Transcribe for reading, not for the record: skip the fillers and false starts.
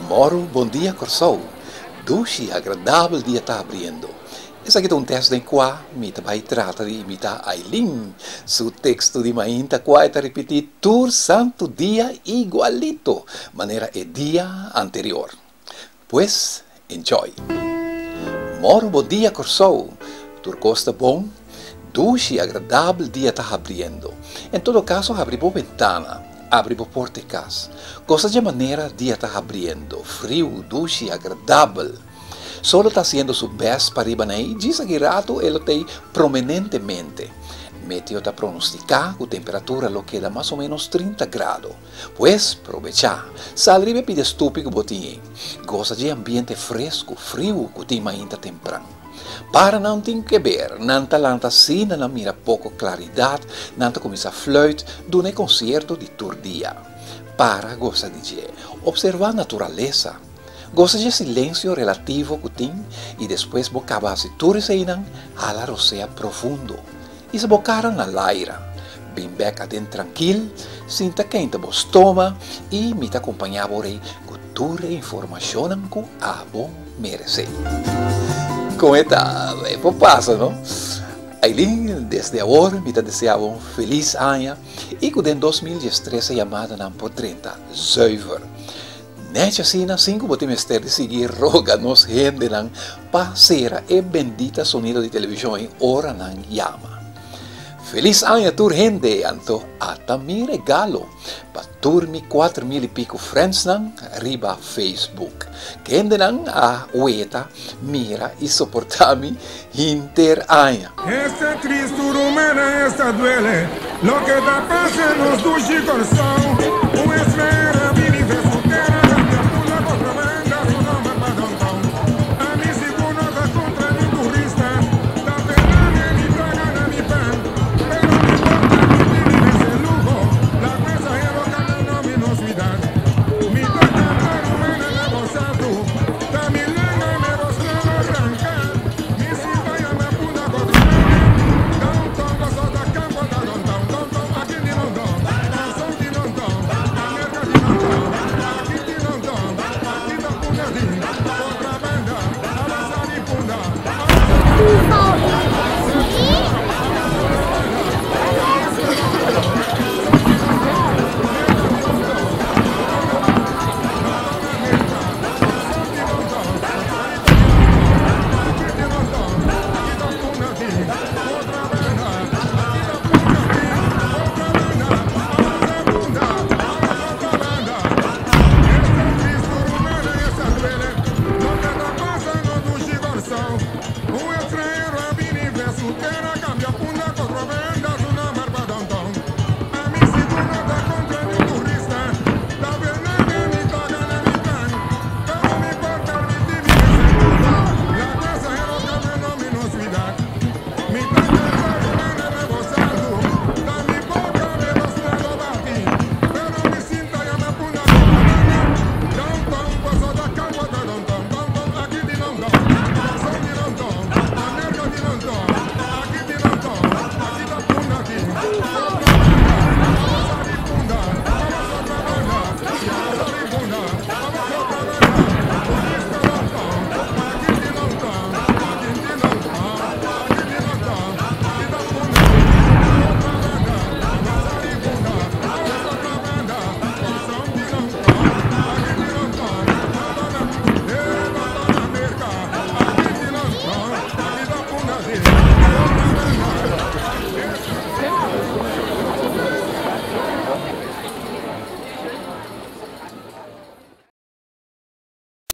Mòru bon dia Kòrsou! Dushi i agradabel dia ta habriendo. Esaki ta un tèst den kua mi ta bai trata di imitá Aileen su teksto di mainta kua e ta ripití tur santu dia igualito manera e dia anterior. Pues, enjoy! Mòru bon dia Kòrsou! Tur kos ta bon? Dushi i agradabel dia ta habriendo. En todo kaso habri bo bentana, abri bo porta e kas. Gosa dje manera dia ta habriendo, friu, dushi, agradabel. Solo ta hasiendo su bèst pa riba nei, djis aki ratu e lo t'ei promenentemente. Meteo ta pronostiká ku temperatura lo keda mas o ménos 30 grado. Pues, probechá. Sal riba e pida stupi ku bo tin ei. Gosa dje ambiente fresku, friu ku tin mainta tempran. Para nan tin keber, nan ta lanta asina nan mira poko klaridat, nan ta kuminsá fluit, duna e konsierto di tur dia. Para gosa di dje. Opservá naturalesa. Gosa dje silensio relativo ku tin i despues bo kaba hasi tur eseinan, hala rosea profundo. Hisa bo kara na laira. Bin bek aden trankil, sinta keinta bo stoma i mi ta kompañá bo rei ku tur e informashonnan ku abo meresé. Kon e ta? E por pasa, no? Aileen, desde awor mi ta deseá bo un felis aña i ku den 2013 e yamadanan por drenta zuiver. Nèchi asina, sin ku bo tin mester di sigui roga nos hendenan pa sera e bendita sonido di televishon ei ora nan yama. Felis aña tur hende! Anto ata mi regalo pa tur mi 4000 i pico friendsnan riba Facebook. Kendenan a weta, mira i soportá mi hinter aña. Esta tristu rumana esta duele, loke ta pasa nos dushi Kòrsou.